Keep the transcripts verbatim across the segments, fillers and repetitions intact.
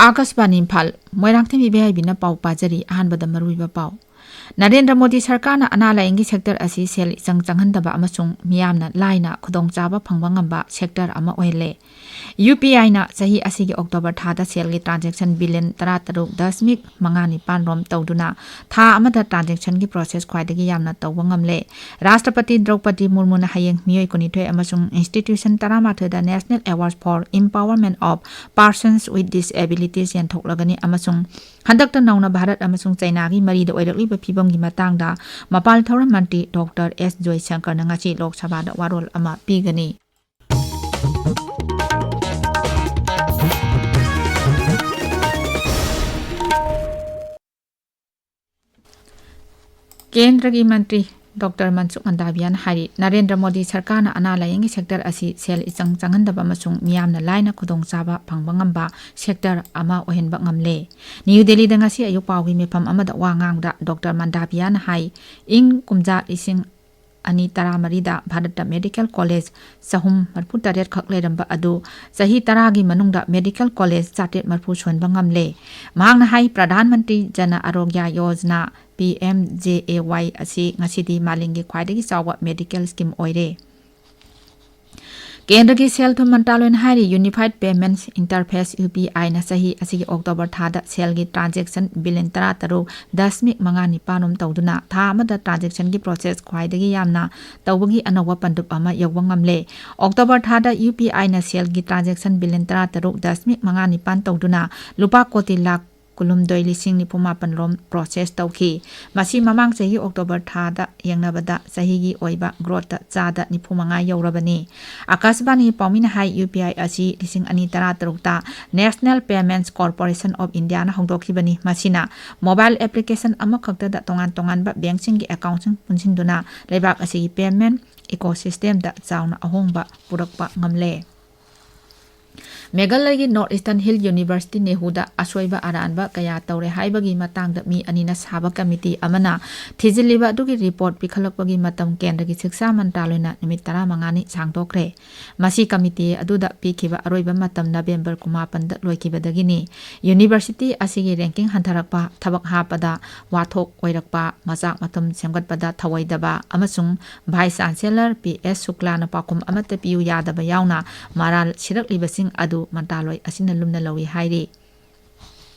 ꯑꯥꯀꯥꯁꯕꯥꯅꯤ ꯏꯝꯐꯥꯜ, ꯃꯣꯏꯔꯥꯡꯊꯦꯝ ꯏꯕꯦꯍꯥꯏꯕꯤꯅ ꯄꯥꯎ ꯄꯥꯖꯔꯤ꯫ ꯑꯍꯥꯟꯕꯗ ꯃꯔꯨꯑꯣꯏꯕ ꯄꯥꯎ꯫ ꯅꯔꯦꯟꯗ꯭ꯔ ꯃꯣꯗꯤ ꯁꯔꯀꯥꯔꯅ ꯑꯅꯥ ꯂꯥꯌꯦꯡꯒꯤ ꯁꯦꯛꯇꯔ ꯑꯁꯤ ꯁꯦꯜ ꯏꯆꯪ ꯆꯪꯍꯟꯗꯕ ꯑꯃꯁꯨꯡ ꯃꯤꯌꯥꯝꯅ ꯂꯥꯏꯅ ꯈꯨꯗꯣꯡꯆꯥꯕ ꯐꯪꯕ ꯉꯝꯕ ꯁꯦꯛꯇꯔ ꯑꯃ ꯑꯣꯏꯍꯜꯂꯦ꯫ ꯌꯨ ꯄꯤ ꯑꯥꯏꯅ ꯆꯍꯤ ꯑꯁꯤꯒꯤ ꯑꯣꯛꯇꯣꯕꯔ ꯊꯥꯗ ꯁꯦꯜꯒꯤ ꯇ꯭ꯔꯥꯟꯖꯦꯛꯁꯟ ꯕꯤꯂꯤꯌꯟ ꯇꯔꯥꯇꯔꯨꯛ ꯗꯁꯃꯤꯛ ꯃꯉꯥ ꯅꯤꯄꯥꯟ ꯔꯣꯝ ꯇꯧꯗꯨꯅ ꯊꯥ ꯑꯃꯗ ꯇ꯭ꯔꯥꯟꯖꯦꯛꯁꯟꯒꯤ ꯄ꯭ꯔꯣꯁꯦꯁ ꯈ꯭ꯋꯥꯏꯗꯒꯤ ꯌꯥꯝꯅ ꯇꯧꯕ ꯉꯝꯂꯦ꯫ ꯔꯥꯁꯇ꯭ꯔꯄꯇꯤ ꯗ꯭ꯔꯧꯄꯗꯤ ꯃꯨꯔꯃꯨꯅ ꯍꯌꯦꯡ ꯃꯤꯑꯣꯏ ꯀꯨꯟꯅꯤꯊꯣꯏ ꯑꯃꯁꯨꯡ ꯏꯟꯁꯇꯤꯇ꯭ꯌꯨꯁꯟ ꯇꯔꯥꯃꯥꯊꯣꯏꯗ National Awards for Empowerment of Persons with Disabilities ꯌꯦꯟꯊꯣꯛꯂꯒꯅꯤ ꯑꯃꯁꯨꯡ ꯍꯟꯗꯛꯇ ꯅꯧꯅ ꯚꯥꯔꯠ ꯑꯃꯁꯨꯡ ꯆꯩꯅꯥꯒꯤ ꯃꯔꯤꯗ ꯑꯣꯏꯔꯛꯂꯤꯕ ꯐꯤꯕꯝꯒꯤ ꯃꯇꯥꯡꯗ ꯃꯄꯥꯜ ꯊꯧꯔꯝ ꯃꯟꯇ꯭ꯔꯤ ꯗꯣꯛꯇꯔ ꯑꯦꯁ ꯖꯣꯏꯁꯪꯀꯔꯅ ꯉꯁꯤ ꯂꯣꯛ ꯁꯚꯥꯗ ꯋꯥꯔꯣꯜ ꯑꯃ ꯄꯤꯒꯅꯤ꯫ ꯀꯦꯟꯗ꯭ꯔꯒꯤ ꯃꯟꯇ꯭ꯔꯤ ꯗꯣꯛꯇꯔ ꯃꯟꯁꯨꯈ ꯃꯟꯗꯥꯕꯤꯌꯥꯅ ꯍꯥꯏꯔꯤ, ꯅꯔꯦꯟꯗ꯭ꯔ ꯃꯣꯗꯤ ꯁꯔꯀꯥꯔꯅ ꯑꯅꯥ ꯂꯥꯌꯦꯡꯒꯤ ꯁꯦꯛꯇꯔ ꯑꯁꯤ ꯁꯦꯜ ꯏꯆꯪ ꯆꯪꯍꯟꯗꯕ ꯑꯃꯁꯨꯡ ꯃꯤꯌꯥꯝꯅ ꯂꯥꯏꯅ ꯈꯨꯗꯣꯡꯆꯥꯕ ꯐꯪꯕ ꯉꯝꯕ ꯁꯦꯛꯇꯔ ꯑꯃ ꯑꯣꯏꯍꯟꯕ ꯉꯝꯂꯦ꯫ ꯅ꯭ꯌꯨ ꯗꯦꯜꯂꯤꯗ ꯉꯁꯤ ꯑꯌꯨꯛ ꯄꯥꯎꯒꯤ ꯃꯤꯐꯝ ꯑꯃꯗ ꯋꯥ ꯉꯥꯡꯕꯗ ꯗꯣꯛꯇꯔ ꯃꯟꯗꯥꯕꯤꯌꯥꯅ ꯍꯥꯏ, ꯏꯪ ꯀꯨꯝꯖꯥ ꯂꯤꯁꯤꯡ ꯑꯅꯤ ꯇꯔꯥꯃꯔꯤꯗ ꯚꯥꯔꯠꯇ ꯃꯦꯗꯤꯀꯦꯜ ꯀꯣꯂꯦꯖ ꯆꯍꯨꯝ ꯃꯔꯤꯐꯨ ꯇꯔꯦꯠ ꯈꯛ ꯂꯩꯔꯝꯕ ꯑꯗꯨ ꯆꯍꯤ ꯇꯔꯥꯒꯤ ꯃꯅꯨꯡꯗ ꯃꯦꯗꯤꯀꯦꯜ ꯀꯣꯂꯦꯖ ꯆꯥꯇ꯭ꯔꯦꯠ ꯃꯔꯤꯐꯨ ꯁꯨꯍꯟꯕ ꯉꯝꯂꯦ꯫ ꯃꯍꯥꯛꯅ ꯍꯥꯏ, Pradhan Mantri ꯖꯅ ꯑꯔꯣꯒ꯭ꯌ Yojana, P M J ꯑꯦ ꯋꯥꯏ ꯑꯁꯤ ꯉꯁꯤꯗꯤ ꯃꯥꯂꯦꯝꯒꯤ ꯈ꯭ꯋꯥꯏꯗꯒꯤ ꯆꯥꯎꯕ ꯃꯦꯗꯤꯀꯦꯜ ꯁ꯭ꯀꯤꯝ ꯑꯣꯏꯔꯦ꯫ ꯀꯦꯟꯗ꯭ꯔꯒꯤ ꯁꯦꯜ ꯊꯨꯝ ꯃꯟꯇ꯭ꯔꯥꯂꯣꯏꯅ ꯍꯥꯏꯔꯤ, Unified Payments Interface, ꯌꯨ ꯄꯤ ꯑꯥꯏꯅ ꯆꯍꯤ ꯑꯁꯤꯒꯤ ꯑꯣꯛꯇꯣꯕꯔ ꯊꯥꯗ ꯁꯦꯜꯒꯤ ꯇ꯭ꯔꯥꯟꯖꯦꯛꯁꯟ ꯕꯤꯂꯤꯌꯟ ꯇꯔꯥꯇꯔꯨꯛ ꯗꯁꯃꯤꯛ ꯃꯉꯥ ꯅꯤꯄꯥꯟ ꯔꯣꯝ ꯇꯧꯗꯨꯅ ꯊꯥ ꯑꯃꯗ ꯇ꯭ꯔꯥꯟꯖꯦꯛꯁꯟꯒꯤ ꯄ꯭ꯔꯣꯁꯦꯁ ꯈ꯭ꯋꯥꯏꯗꯒꯤ ꯌꯥꯝꯅ ꯇꯧꯕꯒꯤ ꯑꯅꯧꯕ ꯄꯟꯗꯨꯞ ꯑꯃ ꯌꯧꯕ ꯉꯝꯂꯦ꯫ ꯑꯣꯛꯇꯣꯕꯔ ꯊꯥꯗ ꯌꯨ ꯄꯤ ꯑꯥꯏꯅ ꯁꯦꯜꯒꯤ ꯇ꯭ꯔꯥꯟꯖꯦꯛꯁꯟ ꯕꯤꯂꯤꯌꯟ ꯇꯔꯥꯇꯔꯨꯛ ꯗꯁꯃꯤꯛ ꯃꯉꯥ ꯅꯤꯄꯥꯟ ꯇꯧꯗꯨꯅ ꯂꯨꯄꯥ ꯀꯣꯇꯤ ꯂꯥꯈ ꯀꯨꯟꯍꯨꯝꯗꯣꯏ ꯂꯤꯁꯤꯡ ꯅꯤꯐꯨ ꯃꯥꯄꯟ ꯔꯣꯝ ꯄ꯭ꯔꯣꯁꯦꯁ ꯇꯧꯈꯤ꯫ ꯃꯁꯤ ꯃꯃꯥꯡ ꯆꯍꯤ ꯑꯣꯛꯇꯣꯕꯔ ꯊꯥꯗ ꯌꯦꯡꯅꯕꯗ ꯆꯍꯤꯒꯤ ꯑꯣꯏꯕ ꯒ꯭ꯔꯣꯠꯇ ꯆꯥꯗ ꯅꯤꯐꯨ ꯃꯉꯥ ꯌꯧꯔꯕꯅꯤ꯫ ꯑꯥꯀꯥꯁꯕꯥꯅꯤ ꯄꯥꯎꯃꯤꯅ ꯍꯥꯏ, ꯌꯨ ꯄꯤ ꯑꯥꯏ ꯑꯁꯤ ꯂꯤꯁꯤꯡ ꯑꯅꯤ ꯇꯔꯥꯇꯔꯨꯛꯇ National Payments Corporation of Indiaꯅ ꯍꯧꯗꯣꯛꯈꯤꯕꯅꯤ꯫ ꯃꯁꯤꯅ ꯃꯣꯕꯥꯏꯜ ꯑꯦꯄ꯭ꯂꯤꯀꯦꯁꯟ ꯑꯃꯈꯛꯇꯗ ꯇꯣꯉꯥꯟ ꯇꯣꯉꯥꯟꯕ ꯕꯦꯡꯛꯁꯤꯡꯒꯤ ꯑꯦꯀꯥꯎꯟꯠꯁꯤꯡ ꯄꯨꯟꯁꯤꯟꯗꯨꯅ ꯂꯩꯕꯥꯛ ꯑꯁꯤꯒꯤ ꯄꯦꯃꯦꯟꯠ ꯏꯀꯣꯁꯤꯁꯇꯦꯝꯗ ꯆꯥꯎꯅ ꯑꯍꯣꯡꯕ ꯄꯨꯔꯛꯄ ꯉꯝꯂꯦ꯫ ꯃꯦꯘꯥꯂꯌꯒꯤ North Eastern Hill University, ꯅꯦꯍꯨꯗ ꯑꯁꯣꯏꯕ ꯑꯔꯥꯟꯕ ꯀꯌꯥ ꯇꯧꯔꯦ ꯍꯥꯏꯕꯒꯤ ꯃꯇꯥꯡꯗ ꯃꯤ ꯑꯅꯤꯅ ꯁꯥꯕ ꯀꯃꯤꯇꯤ ꯑꯃꯅ ꯊꯤꯖꯤꯜꯂꯤꯕ ꯑꯗꯨꯒꯤ ꯔꯤꯄꯣꯔꯠ ꯄꯤꯈꯠꯂꯛꯄꯒꯤ ꯃꯇꯝ ꯀꯦꯟꯗ꯭ꯔꯒꯤ ꯁꯤꯛꯁꯥ ꯃꯟꯇ꯭ꯔꯥꯂꯣꯏꯅ ꯅꯨꯃꯤꯠ ꯇꯔꯥꯃꯉꯥꯅꯤ ꯁꯥꯡꯗꯣꯛꯈ꯭ꯔꯦ꯫ ꯃꯁꯤ ꯀꯃꯤꯇꯤ ꯑꯗꯨꯗ ꯄꯤꯈꯤꯕ ꯑꯔꯣꯏꯕ ꯃꯇꯝ ꯅꯕꯦꯝꯕꯔ ꯀꯨꯟꯃꯥꯄꯟꯗ ꯂꯣꯏꯈꯤꯕꯗꯒꯤꯅꯤ꯫ ꯌꯨꯅꯤꯚꯔꯁꯤꯇꯤ ꯑꯁꯤꯒꯤ ꯔꯦꯡꯀꯤꯡ ꯍꯟꯊꯔꯛꯄ, ꯊꯕꯛ ꯍꯥꯞꯄꯗ ꯋꯥꯊꯣꯛ ꯑꯣꯏꯔꯛꯄ, ꯃꯆꯥꯛ ꯃꯊꯨꯝ ꯁꯦꯝꯒꯠꯄꯗ ꯊꯧꯑꯣꯏꯗꯕ ꯑꯃꯁꯨꯡ ꯚꯥꯏꯁ ꯆꯥꯟꯁꯦꯂꯔ ꯄꯤ ꯑꯦꯁ ꯁꯨꯛꯂꯥꯅ ꯄꯥꯎꯈꯨꯝ ꯑꯃꯠꯇ ꯄꯤꯌꯨ ꯌꯥꯗꯕ ꯌꯥꯎꯅ ꯃꯔꯥꯜ ꯁꯤꯔꯛꯂꯤꯕꯁꯤꯡ ꯑꯗꯨ ꯃꯟꯇ꯭ꯔꯥꯂꯣꯏ ꯑꯁꯤꯅ ꯂꯨꯝꯅ ꯂꯧꯏ ꯍꯥꯏꯔꯤ꯫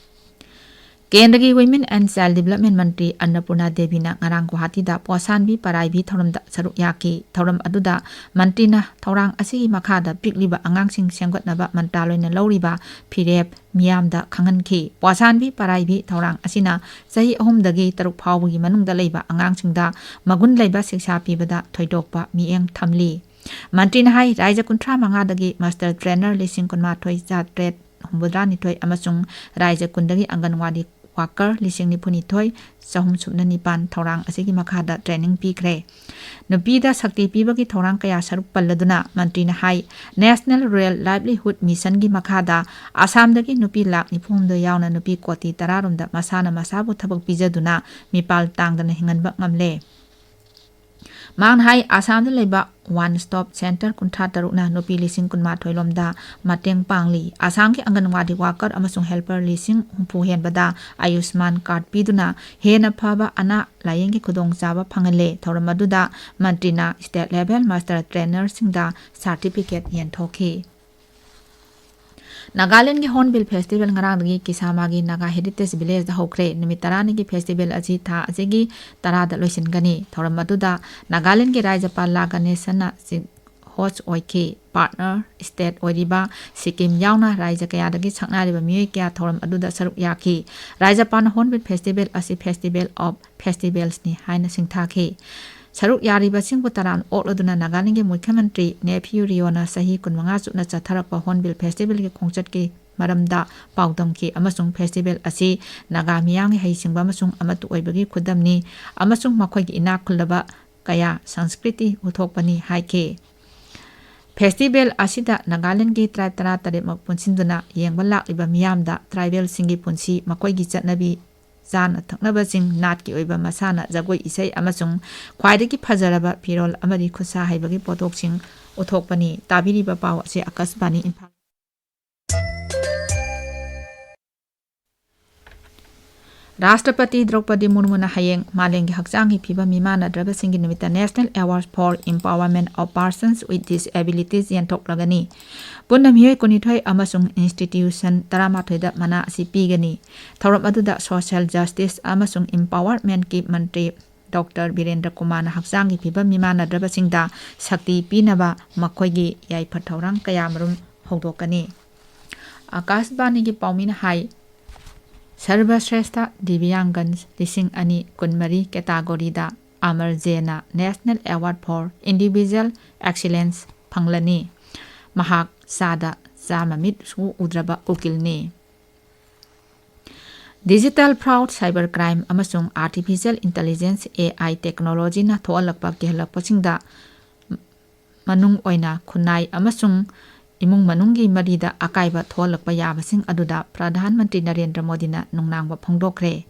ꯀꯦꯟꯗ꯭ꯔꯒꯤ Women and Child Development ꯃꯟꯇ꯭ꯔꯤ ꯑꯟꯅꯄꯨꯔꯅꯥ ꯗꯦꯕꯤꯅ ꯉꯔꯥꯡ ꯒꯨꯋꯥꯍꯥꯇꯤꯗ ꯄꯣꯁꯥꯟꯕꯤ ꯄꯔꯥꯏꯕꯤ ꯊꯧꯔꯝꯗ ꯁꯔꯨꯛ ꯌꯥꯈꯤ꯫ ꯊꯧꯔꯝ ꯑꯗꯨꯗ ꯃꯟꯇ꯭ꯔꯤꯅ ꯊꯧꯔꯥꯡ ꯑꯁꯤꯒꯤ ꯃꯈꯥꯗ ꯄꯤꯛꯂꯤꯕ ꯑꯉꯥꯡꯁꯤꯡ ꯁꯦꯝꯒꯠꯅꯕ ꯃꯟꯇ꯭ꯔꯥꯂꯣꯏꯅ ꯂꯧꯔꯤꯕ ꯐꯤꯔꯦꯞ ꯃꯤꯌꯥꯝꯗ ꯈꯪꯍꯟꯈꯤ꯫ ꯄꯣꯁꯥꯟꯕꯤ ꯄꯔꯥꯏꯕꯤ ꯊꯧꯔꯥꯡ ꯑꯁꯤꯅ ꯆꯍꯤ ꯑꯍꯨꯝꯗꯒꯤ ꯇꯔꯨꯛ ꯐꯥꯎꯕꯒꯤ ꯃꯅꯨꯡꯗ ꯂꯩꯕ ꯑꯉꯥꯡꯁꯤꯡꯗ ꯃꯒꯨꯟ ꯂꯩꯕ ꯁꯤꯛꯁꯥ ꯄꯤꯕꯗ ꯊꯣꯏꯗꯣꯛꯄ ꯃꯤꯠꯌꯦꯡ ꯊꯝꯂꯤ꯫ ꯃꯟꯇ꯭ꯔꯤꯅ ꯍꯥꯏ, ꯔꯥꯏꯖ꯭ꯌ ꯀꯨꯟꯊ꯭ꯔꯥ ꯃꯉꯥꯗꯒꯤ ꯃꯥꯁꯇꯔ ꯇ꯭ꯔꯦꯅꯔ ꯂꯤꯁꯤꯡ ꯀꯨꯟꯃꯥꯊꯣꯏ ꯆꯥꯇ꯭ꯔꯦꯠ ꯍꯨꯝꯐꯨꯇꯔꯥꯅꯤꯊꯣꯏ ꯑꯃꯁꯨꯡ ꯔꯥꯏꯖ꯭ꯌ ꯀꯨꯟꯗꯒꯤ ꯑꯪꯒꯟꯋꯥꯗꯤ ꯋꯥꯀꯔ ꯂꯤꯁꯤꯡ ꯅꯤꯐꯨꯅꯤꯊꯣꯏ ꯆꯍꯨꯝ ꯁꯨꯞꯅ ꯅꯤꯄꯥꯟ ꯊꯧꯔꯥꯡ ꯑꯁꯤꯒꯤ ꯃꯈꯥꯗ ꯇ꯭ꯔꯦꯅꯤꯡ ꯄꯤꯈ꯭ꯔꯦ꯫ ꯅꯨꯄꯤꯗ ꯁꯛꯇꯤ ꯄꯤꯕꯒꯤ ꯊꯧꯔꯥꯡ ꯀꯌꯥ ꯁꯔꯨꯛ ꯄꯜꯂꯗꯨꯅ ꯃꯟꯇ꯭ꯔꯤꯅ ꯍꯥꯏ, National Rural Livelihood Mission ꯒꯤ ꯃꯈꯥꯗ ꯑꯁꯥꯝꯗꯒꯤ ꯅꯨꯄꯤ ꯂꯥꯈ ꯅꯤꯐꯨ ꯍꯨꯝꯗꯣꯏ ꯌꯥꯎꯅ ꯅꯨꯄꯤ ꯀꯣꯇꯤ ꯇꯔꯥꯔꯣꯝꯗ ꯃꯁꯥꯅ ꯃꯁꯥꯕꯨ ꯊꯕꯛ ꯄꯤꯖꯗꯨꯅ ꯃꯤꯄꯥꯜ ꯇꯥꯡꯗꯅ ꯍꯤꯡꯍꯟꯕ ꯉꯝꯂꯦ꯫ ꯃꯍꯥꯛꯅ ꯍꯥꯏ, ꯑꯁꯥꯝꯗ ꯂꯩꯕ One Stop Centre ꯀꯨꯟꯊ꯭ꯔꯥ ꯇꯔꯨꯛꯅ ꯅꯨꯄꯤ ꯂꯤꯁꯤꯡ ꯀꯨꯟꯃꯥꯊꯣꯏ ꯂꯣꯝꯗ ꯃꯇꯦꯡ ꯄꯥꯡꯂꯤ꯫ ꯑꯁꯥꯝꯒꯤ ꯑꯪꯒꯟꯋꯥꯗꯤ ꯋꯥꯀꯔ ꯑꯃꯁꯨꯡ ꯍꯦꯜꯄꯔ ꯂꯤꯁꯤꯡ ꯍꯨꯝꯐꯨ ꯍꯦꯟꯕꯗ ꯑꯌꯨꯁꯃꯥꯟ ꯀꯥꯔꯗ ꯄꯤꯗꯨꯅ ꯍꯦꯟꯅ ꯐꯕ ꯑꯅꯥ ꯂꯥꯌꯦꯡꯒꯤ ꯈꯨꯗꯣꯡꯆꯥꯕ ꯐꯪꯍꯜꯂꯦ꯫ ꯊꯧꯔꯝ ꯑꯗꯨꯗ ꯃꯟꯇ꯭ꯔꯤꯅ ꯁ꯭ꯇꯦꯠ ꯂꯦꯚꯦꯜ ꯃꯥꯁꯇꯔ ꯇ꯭ꯔꯦꯅꯔꯁꯤꯡꯗ ꯁꯥꯔꯇꯤꯐꯤꯀꯦꯠ ꯌꯦꯟꯊꯣꯛꯈꯤ꯫ ꯅꯥꯒꯥꯂꯦꯟꯒꯤ ꯍꯣꯔꯟꯕꯤꯜ ꯐꯦꯁꯇꯤꯚꯦꯜ ꯉꯔꯥꯡꯗꯒꯤ ꯀꯤꯁꯥꯃꯥꯒꯤ ꯅꯥꯒꯥ ꯍꯦꯔꯤꯇꯦꯖ ꯚꯤꯂꯦꯖꯗ ꯍꯧꯈ꯭ꯔꯦ꯫ ꯅꯨꯃꯤꯠ ꯇꯔꯥꯅꯤꯒꯤ ꯐꯦꯁꯇꯤꯚꯦꯜ ꯑꯁꯤ ꯊꯥ ꯑꯁꯤꯒꯤ ꯇꯔꯥꯗ ꯂꯣꯏꯁꯤꯟꯒꯅꯤ꯫ ꯊꯧꯔꯝ ꯑꯗꯨꯗ ꯅꯥꯒꯥꯂꯦꯟꯒꯤ ꯔꯥꯖ꯭ꯌꯄꯥꯜ ꯂꯥ ꯒꯅꯦꯁꯟꯅ ꯆꯤꯐ ꯍꯣꯁ꯭ꯠ ꯑꯣꯏꯈꯤ꯫ ꯄꯥꯔꯠꯅꯔ ꯁ꯭ꯇꯦꯠ ꯑꯣꯏꯔꯤꯕ ꯁꯤꯛꯀꯤꯝ ꯌꯥꯎꯅ ꯔꯥꯖ꯭ꯌ ꯀꯌꯥꯗꯒꯤ ꯁꯛꯅꯥꯏꯔꯕ ꯃꯤꯑꯣꯏ ꯀꯌꯥ ꯊꯧꯔꯝ ꯑꯗꯨꯗ ꯁꯔꯨꯛ ꯌꯥꯈꯤ꯫ ꯔꯥꯖ꯭ꯌꯄꯥꯜꯅ ꯍꯣꯔꯟꯕꯤꯜ ꯐꯦꯁꯇꯤꯚꯦꯜ ꯑꯁꯤ Festival of Festivals ꯅꯤ ꯍꯥꯏꯅ ꯁꯤꯡꯊꯥꯈꯤ꯫ ꯁꯔꯨꯛ ꯌꯥꯔꯤꯕꯁꯤꯡꯕꯨ ꯇꯔꯥꯝꯅ ꯑꯣꯛꯂꯗꯨꯅ ꯅꯥꯒꯥꯂꯦꯟꯒꯤ ꯃꯨꯈ꯭ꯌ ꯃꯟꯇ꯭ꯔꯤ ꯅꯦꯐꯤꯌꯨ ꯔꯤꯑꯣꯅ ꯆꯍꯤ ꯀꯨꯟꯃꯉꯥ ꯆꯨꯞꯅ ꯆꯠꯊꯔꯛꯄ ꯍꯣꯔꯟꯕꯤꯜ ꯐꯦꯁꯇꯤꯚꯦꯜꯒꯤ ꯈꯣꯡꯆꯠꯀꯤ ꯃꯔꯝꯗ ꯄꯥꯎꯗꯝꯈꯤ ꯑꯃꯁꯨꯡ ꯐꯦꯁꯇꯤꯚꯦꯜ ꯑꯁꯤ ꯅꯥꯒꯥ ꯃꯤꯌꯥꯝꯒꯤ ꯍꯩꯁꯤꯡꯕ ꯑꯃꯁꯨꯡ ꯑꯃꯠꯇ ꯑꯣꯏꯕꯒꯤ ꯈꯨꯗꯝꯅꯤ ꯑꯃꯁꯨꯡ ꯃꯈꯣꯏꯒꯤ ꯏꯅꯥꯛ ꯈꯨꯜꯂꯕ ꯀꯌꯥ ꯁꯪꯁꯀ꯭ꯔꯤꯇꯤ ꯎꯠꯊꯣꯛꯄꯅꯤ ꯍꯥꯏꯈꯤ꯫ ꯐꯦꯁꯇꯤꯚꯦꯜ ꯑꯁꯤꯗ ꯅꯥꯒꯥꯂꯦꯟꯒꯤ ꯇ꯭ꯔꯥꯏꯕ ꯇꯔꯥꯇꯔꯦꯠꯃꯛ ꯄꯨꯟꯁꯤꯟꯗꯨꯅ ꯌꯦꯡꯕ ꯂꯥꯛꯂꯤꯕ ꯃꯤꯌꯥꯝꯗ ꯇ꯭ꯔꯥꯏꯕꯦꯜꯁꯤꯡꯒꯤ ꯄꯨꯟꯁꯤ, ꯃꯈꯣꯏꯒꯤ ꯆꯠꯅꯕꯤ, ꯆꯥꯅ ꯊꯛꯅꯕꯁꯤꯡ, ꯅꯥꯠꯀꯤ ꯑꯣꯏꯕ ꯃꯁꯥꯟꯅ, ꯖꯒꯣꯏ ꯏꯁꯩ ꯑꯃꯁꯨꯡ ꯈ꯭ꯋꯥꯏꯗꯒꯤ ꯐꯖꯔꯕ ꯐꯤꯔꯣꯜ ꯑꯃꯗꯤ ꯈꯨꯠꯁꯥ ꯍꯩꯕꯒꯤ ꯄꯣꯠꯊꯣꯛꯁꯤꯡ ꯎꯠꯊꯣꯛꯄꯅꯤ꯫ ꯇꯥꯕꯤꯔꯤꯕ ꯄꯥꯎ ꯑꯁꯤ ꯑꯀꯥꯁꯕꯥꯅꯤ ꯏꯝꯐꯥꯜ꯫ ꯔꯥꯁꯇ꯭ꯔꯄꯇꯤ ꯗ꯭ꯔꯧꯄꯗꯤ ꯃꯨꯔꯃꯨꯅ ꯍꯌꯦꯡ ꯃꯥꯂꯦꯝꯒꯤ ꯍꯛꯆꯥꯡꯒꯤ ꯐꯤꯕꯝ ꯃꯤꯃꯥꯟꯅꯗ꯭ꯔꯕꯁꯤꯡꯒꯤ ꯅꯨꯃꯤꯠꯇ National Award for Empowerment of Persons with Disabilities ꯌꯦꯟꯊꯣꯛꯂꯒꯅꯤ꯫ ꯄꯨꯟꯅ ꯃꯤꯑꯣꯏ ꯀꯨꯟꯅꯤꯊꯣꯏ ꯑꯃꯁꯨꯡ institution ꯇꯔꯥꯃꯥꯊꯣꯏꯗ ꯃꯅꯥ ꯑꯁꯤ ꯄꯤꯒꯅꯤ꯫ ꯊꯧꯔꯝ ꯑꯗꯨꯗ social justice ꯑꯃꯁꯨꯡ empowermentꯀꯤ ꯃꯟꯇ꯭ꯔꯤ ꯗꯣꯛꯇꯔ ꯕꯤꯔꯦꯟꯗ꯭ꯔ ꯀꯨꯃꯥꯔꯅ ꯍꯛꯆꯥꯡꯒꯤ ꯐꯤꯕꯝ ꯃꯤꯃꯥꯟꯅꯗ꯭ꯔꯕꯁꯤꯡꯗ ꯁꯛꯇꯤ ꯄꯤꯅꯕ ꯃꯈꯣꯏꯒꯤ ꯌꯥꯏꯐ ꯊꯧꯔꯥꯡ ꯀꯌꯥꯃꯔꯨꯝ ꯍꯧꯗꯣꯛꯀꯅꯤ꯫ ꯑꯀꯥꯁꯕꯥꯅꯤꯒꯤ ꯄꯥꯎꯃꯤꯅ ꯍꯥꯏ, ꯁꯔꯕꯁ꯭ꯔꯦꯁꯊ ꯗꯤꯕ꯭ꯌꯥꯡꯒꯟ ꯂꯤꯁꯤꯡ ꯑꯅꯤ ꯀꯨꯟꯃꯔꯤ categoryꯗ ꯑꯃꯔ ꯖꯦꯅ National Award for Individual Excellence ꯐꯪꯂꯅꯤ꯫ ꯃꯍꯥꯛ ꯆꯥꯗ ꯆꯥꯝꯃ ꯃꯤꯠ ꯁꯨꯛꯎ ꯎꯗ꯭ꯔꯕ ꯎꯀꯤꯜꯅꯤ꯫ Digital fraud, cyber crime ꯑꯃꯁꯨꯡ artificial intelligence, AI technologyꯅ ꯊꯣꯛꯍꯜꯂꯛꯄ ꯀꯤꯍꯜꯂꯛꯄꯁꯤꯡꯗ ꯃꯅꯨꯡ ꯑꯣꯏꯅ ꯈꯨꯟꯅꯥꯏ ꯑꯃꯁꯨꯡ ꯏꯃꯨꯡ ꯃꯅꯨꯡꯒꯤ ꯃꯔꯤꯗ ꯑꯀꯥꯏꯕ ꯊꯣꯛꯍꯜꯂꯛꯄ ꯌꯥꯕꯁꯤꯡ ꯑꯗꯨꯗ ꯄ꯭ꯔꯙꯥꯟ ꯃꯟꯇ꯭ꯔꯤ ꯅꯔꯦꯟꯗ꯭ꯔ ꯃꯣꯗꯤꯅ ꯅꯨꯡꯅꯥꯡꯕ ꯐꯣꯡꯗꯣꯛꯈ꯭ꯔꯦ꯫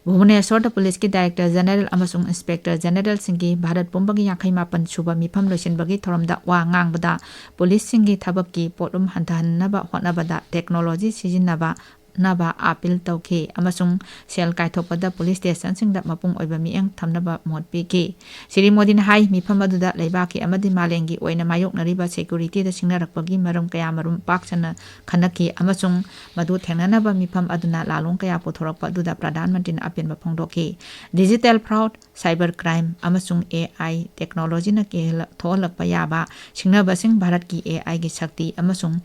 ꯚꯨꯕꯅꯦꯁ꯭ꯋꯔꯗ ꯄꯨꯂꯤꯁꯀꯤ ꯗꯥꯏꯔꯦꯛꯇꯔ ꯖꯦꯅꯦꯔꯦꯜ ꯑꯃꯁꯨꯡ ꯏꯟꯁꯄꯦꯛꯇꯔ ꯖꯦꯅꯦꯔꯦꯜꯁꯤꯡꯒꯤ ꯚꯥꯔꯠ ꯄꯨꯝꯕꯒꯤ ꯌꯥꯡꯈꯩ ꯃꯥꯄꯟ ꯁꯨꯕ ꯃꯤꯐꯝ ꯂꯣꯏꯁꯤꯟꯕꯒꯤ ꯊꯧꯔꯝꯗ ꯋꯥ ꯉꯥꯡꯕꯗ ꯄꯨꯂꯤꯁꯁꯤꯡꯒꯤ ꯊꯕꯛꯀꯤ ꯄꯣꯠꯂꯨꯝ ꯍꯟꯊꯍꯟꯅꯕ ꯍꯣꯠꯅꯕꯗ technology ꯁꯤꯖꯤꯟꯅꯕ ꯅꯕ ꯑꯥꯄꯤꯜ ꯇꯧꯈꯤ ꯑꯃꯁꯨꯡ ꯁꯦꯜ ꯀꯥꯏꯊꯣꯛꯄꯗ ꯄꯨꯂꯤꯁ ꯁ꯭ꯇꯦꯁꯟꯁꯤꯡꯗ ꯃꯄꯨꯡ ꯑꯣꯏꯕ ꯃꯤꯠꯌꯦꯡ ꯊꯝꯅꯕ ꯃꯣꯠ ꯄꯤꯈꯤ꯫ ꯁ꯭ꯔꯤ ꯃꯣꯗꯤꯅ ꯍꯥꯏ, ꯃꯤꯐꯝ ꯑꯗꯨꯗ ꯂꯩꯕꯥꯛꯀꯤ ꯑꯃꯗꯤ ꯃꯥꯂꯦꯝꯒꯤ ꯑꯣꯏꯅ ꯃꯥꯌꯣꯛꯅꯔꯤꯕ securityꯗ ꯁꯤꯡꯅꯔꯛꯄꯒꯤ ꯃꯔꯝ ꯀꯌꯥꯃꯔꯨꯝ ꯄꯥꯛ ꯁꯟꯅ ꯈꯟꯅꯈꯤ ꯑꯃꯁꯨꯡ ꯃꯗꯨ ꯊꯦꯡꯅꯅꯕ ꯃꯤꯐꯝ ꯑꯗꯨꯅ ꯂꯥꯂꯣꯡ ꯀꯌꯥ ꯄꯨꯊꯣꯔꯛꯄ ꯑꯗꯨꯗ ꯄ꯭ꯔꯙꯥꯟ ꯃꯟꯇ꯭ꯔꯤꯅ ꯑꯄꯦꯟꯕ ꯐꯣꯡꯗꯣꯛꯈꯤ꯫ Digital fraud, cyber crime ꯑꯃꯁꯨꯡ AI technologyꯅ ꯀꯤꯍꯜꯂ-, ꯊꯣꯛꯍꯜꯂꯛꯄ ꯌꯥꯕ ꯁꯤꯡꯅꯕꯁꯤꯡ ꯚꯥꯔꯠꯀꯤ AIꯒꯤ ꯁꯛꯇꯤ ꯑꯃꯁꯨꯡ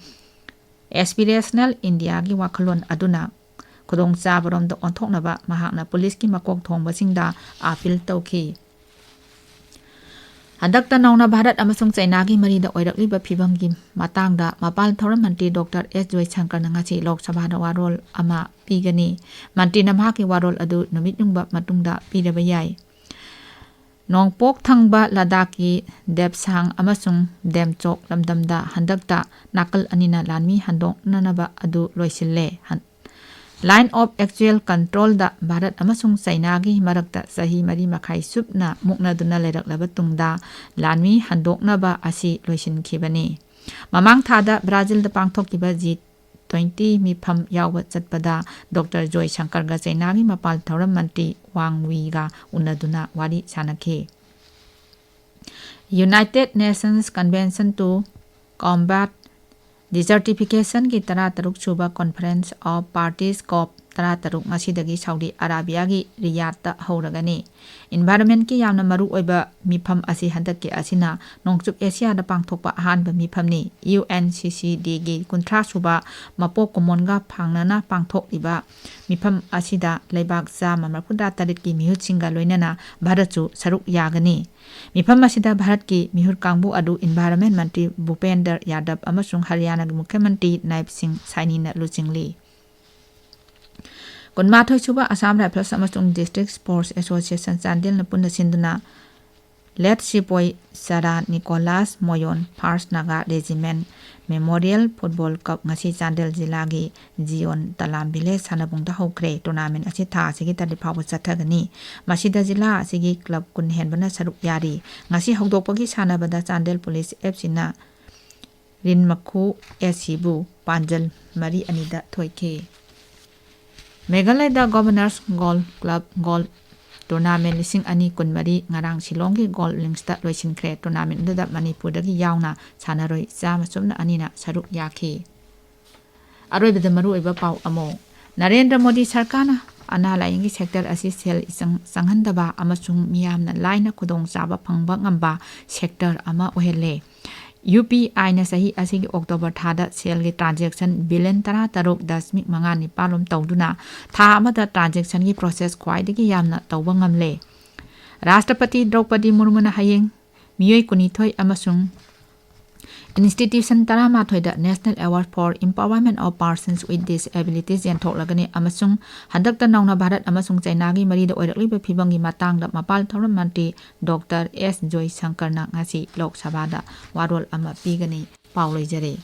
Aspirational Indiaꯒꯤ ꯋꯥꯈꯜꯂꯣꯟ ꯑꯗꯨꯅ ꯈꯨꯗꯣꯡꯆꯥꯕꯔꯣꯝꯗ ꯑꯣꯟꯊꯣꯛꯅꯕ ꯃꯍꯥꯛꯅ ꯄꯨꯂꯤꯁꯀꯤ ꯃꯀꯣꯛ ꯊꯣꯡꯕꯁꯤꯡꯗ ꯑꯥꯄꯤꯜ ꯇꯧꯈꯤ꯫ ꯍꯟꯗꯛꯇ ꯅꯧꯅ ꯚꯥꯔꯠ ꯑꯃꯁꯨꯡ ꯆꯩꯅꯥꯒꯤ ꯃꯔꯤꯗ ꯑꯣꯏꯔꯛꯂꯤꯕ ꯐꯤꯕꯝꯒꯤ ꯃꯇꯥꯡꯗ ꯃꯄꯥꯟ ꯊꯧꯔꯝ ꯃꯟꯇ꯭ꯔꯤ ꯗꯣꯛꯇꯔ ꯑꯦꯁ ꯖꯣꯏꯁꯪꯀꯔꯅ ꯉꯁꯤ ꯂꯣꯛ ꯁꯚꯥꯗ ꯋꯥꯔꯣꯜ ꯑꯃ ꯄꯤꯒꯅꯤ꯫ ꯃꯟꯇ꯭ꯔꯤꯅ ꯃꯍꯥꯛꯀꯤ ꯋꯥꯔꯣꯜ ꯑꯗꯨ ꯅꯨꯃꯤꯠ ꯌꯨꯡꯕ ꯃꯇꯨꯡꯗ ꯄꯤꯔꯕ ꯌꯥꯏ꯫ ꯅꯣꯡꯄꯣꯛ ꯊꯪꯕ ꯂꯗꯥꯈꯀꯤ ꯗꯦꯞꯁꯥꯡ ꯑꯃꯁꯨꯡ ꯗꯦꯝꯆꯣꯛ ꯂꯝꯗꯝꯗ ꯍꯟꯗꯛꯇ ꯅꯥꯀꯜ ꯑꯅꯤꯅ ꯂꯥꯟꯃꯤ ꯍꯟꯗꯣꯛꯅꯅꯕ ꯑꯗꯨ ꯂꯣꯏꯁꯤꯜꯂꯦ꯫ ꯍꯟ-, Line of Actual Controlꯗ ꯚꯥꯔꯠ ꯑꯃꯁꯨꯡ ꯆꯩꯅꯥꯒꯤ ꯃꯔꯛꯇ ꯆꯍꯤ ꯃꯔꯤ ꯃꯈꯥꯏ ꯆꯨꯞꯅ ꯃꯨꯛꯅꯗꯨꯅ ꯂꯩꯔꯛꯂꯕ ꯇꯨꯡꯗ ꯂꯥꯟꯃꯤ ꯍꯟꯗꯣꯛꯅꯕ ꯑꯁꯤ ꯂꯣꯏꯁꯤꯟꯈꯤꯕꯅꯤ꯫ ꯃꯃꯥꯡ ꯊꯥꯗ ꯕ꯭ꯔꯥꯖꯤꯜꯗ ꯄꯥꯡꯊꯣꯛꯈꯤꯕ ꯖꯤ ꯇ꯭ꯋꯦꯟꯇꯤ ꯃꯤꯐꯝ ꯌꯥꯎꯕ ꯆꯠꯄꯗ ꯗꯣꯛꯇꯔ ꯖꯣꯏꯁꯪꯀꯔꯒ ꯆꯩꯅꯥꯒꯤ ꯃꯄꯥꯜ ꯊꯧꯔꯝ ꯃꯟꯇ꯭ꯔꯤ ꯋꯥꯡ ꯋꯤꯒ ꯎꯅꯗꯨꯅ ꯋꯥꯔꯤ ꯁꯥꯅꯈꯤ꯫ United Nations Convention to Combat Desertificationꯒꯤ ꯇꯔꯥꯇꯔꯨꯛ ꯁꯨꯕ Conference of Parties, COP ꯇꯔꯥꯇꯔꯨꯛ, ꯉꯁꯤꯗꯒꯤ ꯁꯥꯎꯗꯤ ꯑꯔꯥꯕꯤꯌꯥꯒꯤ ꯔꯤꯌꯥꯗꯇ ꯍꯧꯔꯒꯅꯤ꯫ Environmentꯀꯤ ꯌꯥꯝꯅ ꯃꯔꯨ ꯑꯣꯏꯕ ꯃꯤꯐꯝ ꯑꯁꯤ ꯍꯟꯗꯛꯀꯤ ꯑꯁꯤꯅ ꯅꯣꯡꯆꯨꯞ ꯑꯦꯁꯤꯌꯥꯗ ꯄꯥꯡꯊꯣꯛꯄ ꯑꯍꯥꯟꯕ ꯃꯤꯐꯝꯅꯤ꯫ UNCCDꯒꯤ ꯀꯨꯟꯊ꯭ꯔꯥ ꯁꯨꯕ ꯃꯄꯣꯛ ꯀꯨꯝꯑꯣꯟꯒ ꯐꯥꯡꯅꯅ ꯄꯥꯡꯊꯣꯛꯂꯤꯕ ꯃꯤꯐꯝ ꯑꯁꯤꯗ ꯂꯩꯕꯥꯛ ꯆꯥꯝꯃ ꯃꯔꯤꯐꯨꯇꯔꯦꯠꯀꯤ ꯃꯤꯍꯨꯠꯁꯤꯡꯒ ꯂꯣꯏꯅꯅ ꯚꯥꯔꯠꯁꯨ ꯁꯔꯨꯛ ꯌꯥꯒꯅꯤ꯫ ꯃꯤꯐꯝ ꯑꯁꯤꯗ ꯚꯥꯔꯠꯀꯤ ꯃꯤꯍꯨꯠ ꯀꯥꯡꯕꯨ ꯑꯗꯨ Environment ꯃꯟꯇ꯭ꯔꯤ ꯚꯨꯄꯦꯟꯗꯔ ꯌꯥꯗꯕ ꯑꯃꯁꯨꯡ ꯍꯔꯤꯌꯥꯅꯥꯒꯤ ꯃꯨꯈ꯭ꯌ ꯃꯟꯇ꯭ꯔꯤ ꯅꯥꯏꯕ ꯁꯤꯡ ꯁꯥꯏꯅꯤꯅ ꯂꯨꯆꯤꯡꯂꯤ꯫ ꯀꯨꯟꯃꯥꯊꯣꯏ ꯁꯨꯕ Assam Rifles ꯑꯃꯁꯨꯡ District Sports Association ꯆꯥꯟꯗꯦꯜꯅ ꯄꯨꯟꯅ ꯁꯤꯟꯗꯨꯅ Late ꯁꯤꯄꯣꯏ ꯁꯔꯥ ꯅꯤꯀꯣꯂꯥꯁ ꯃꯣꯌꯣꯟ First Naga Regiment Memorial Football Cup ꯉꯁꯤ ꯆꯥꯟꯗꯦꯜ ꯖꯤꯂꯥꯒꯤ ꯖꯤꯌꯣꯟ ꯇꯂꯥꯝ Village ꯁꯥꯟꯅꯕꯨꯡꯗ ꯍꯧꯈ꯭ꯔꯦ꯫ Tournament ꯑꯁꯤ ꯊꯥ ꯑꯁꯤꯒꯤ ꯇꯔꯦꯠ ꯐꯥꯎꯕ ꯆꯠꯊꯒꯅꯤ꯫ ꯃꯁꯤꯗ ꯖꯤꯂꯥ ꯑꯁꯤꯒꯤ club ꯀꯨꯟ ꯍꯦꯟꯕꯅ ꯁꯔꯨꯛ ꯌꯥꯔꯤ꯫ ꯉꯁꯤ ꯍꯧꯗꯣꯛꯄꯒꯤ ꯁꯥꯟꯅꯕꯗ ꯆꯥꯟꯗꯦꯜ Police FCꯅ ꯔꯤꯟꯃꯈꯨ SCꯕꯨ ꯄꯥꯟꯖꯜ ꯃꯔꯤ ꯑꯅꯤꯗ ꯊꯣꯏꯈꯤ꯫ ꯃꯦꯘꯥꯂꯌꯗ Governors Golf Club Golf Tournament ꯂꯤꯁꯤꯡ ꯑꯅꯤ ꯀꯨꯟꯃꯔꯤ ꯉꯔꯥꯡ ꯁꯤꯂꯣꯡꯒꯤ Golf Linksꯇ ꯂꯣꯏꯁꯤꯟꯈ꯭ꯔꯦ꯫ Tournament ꯑꯗꯨꯗ ꯃꯅꯤꯄꯨꯔꯗꯒꯤ ꯌꯥꯎꯅ ꯁꯥꯟꯅꯔꯣꯏ ꯆꯥꯝꯃ ꯁꯨꯞꯅ ꯑꯅꯤꯅ ꯁꯔꯨꯛ ꯌꯥꯈꯤ꯫ ꯑꯔꯣꯏꯕꯗ ꯃꯔꯨꯑꯣꯏꯕ ꯄꯥꯎ ꯑꯃꯨꯛ꯫ ꯅꯔꯦꯟꯗ꯭ꯔ ꯃꯣꯗꯤ ꯁꯔꯀꯥꯔꯅ ꯑꯅꯥ ꯂꯥꯏꯌꯦꯡꯒꯤ sector ꯑꯁꯤ ꯁꯦꯜ ꯏꯆꯪ ꯆꯪꯍꯟꯗꯕ ꯑꯃꯁꯨꯡ ꯃꯤꯌꯥꯝꯅ ꯂꯥꯏꯅ ꯈꯨꯗꯣꯡꯆꯥꯕ ꯐꯪꯕ ꯉꯝꯕ sector ꯑꯃ ꯑꯣꯏꯍꯜꯂꯦ꯫ UPIꯅ ꯆꯍꯤ ꯑꯁꯤꯒꯤ October ꯊꯥꯗ ꯁꯦꯜꯒꯤ transaction billion ꯇꯔꯥꯇꯔꯨꯛ ꯗꯁꯃꯤꯛ ꯃꯉꯥ ꯅꯤꯄꯥꯜ ꯔꯣꯝ ꯇꯧꯗꯨꯅ ꯊꯥ ꯑꯃꯗ transactionꯒꯤ process ꯈ꯭ꯋꯥꯏꯗꯒꯤ ꯌꯥꯝꯅ ꯇꯧꯕ ꯉꯝꯂꯦ꯫ ꯔꯥꯁꯇ꯭ꯔꯄꯇꯤ ꯗ꯭ꯔꯧꯄꯗꯤ ꯃꯨꯔꯃꯨꯅ ꯍꯌꯦꯡ ꯃꯤꯑꯣꯏ ꯀꯨꯟꯅꯤꯊꯣꯏ ꯑꯃꯁꯨꯡ Institution ꯇꯔꯥꯃꯥꯊꯣꯏꯗ National Award for Empowerment of Persons with Disabilities ꯌꯦꯟꯊꯣꯛꯂꯒꯅꯤ ꯑꯃꯁꯨꯡ ꯍꯟꯗꯛꯇ ꯅꯧꯅ ꯚꯥꯔꯠ ꯑꯃꯁꯨꯡ ꯆꯩꯅꯥꯒꯤ ꯃꯔꯤꯗ ꯑꯣꯏꯔꯛꯂꯤꯕ ꯐꯤꯕꯝꯒꯤ ꯃꯇꯥꯡꯗ ꯃꯄꯥꯜ ꯊꯧꯔꯝ ꯃꯟꯇ꯭ꯔꯤ ꯗꯣꯛꯇꯔ ꯑꯦꯁ ꯖꯣꯏꯁꯪꯀꯔꯅ ꯉꯁꯤ ꯂꯣꯛ ꯁꯚꯥꯗ ꯋꯥꯔꯣꯜ ꯑꯃ ꯄꯤꯒꯅꯤ꯫ ꯄꯥꯎ ꯂꯣꯏꯖꯔꯦ꯫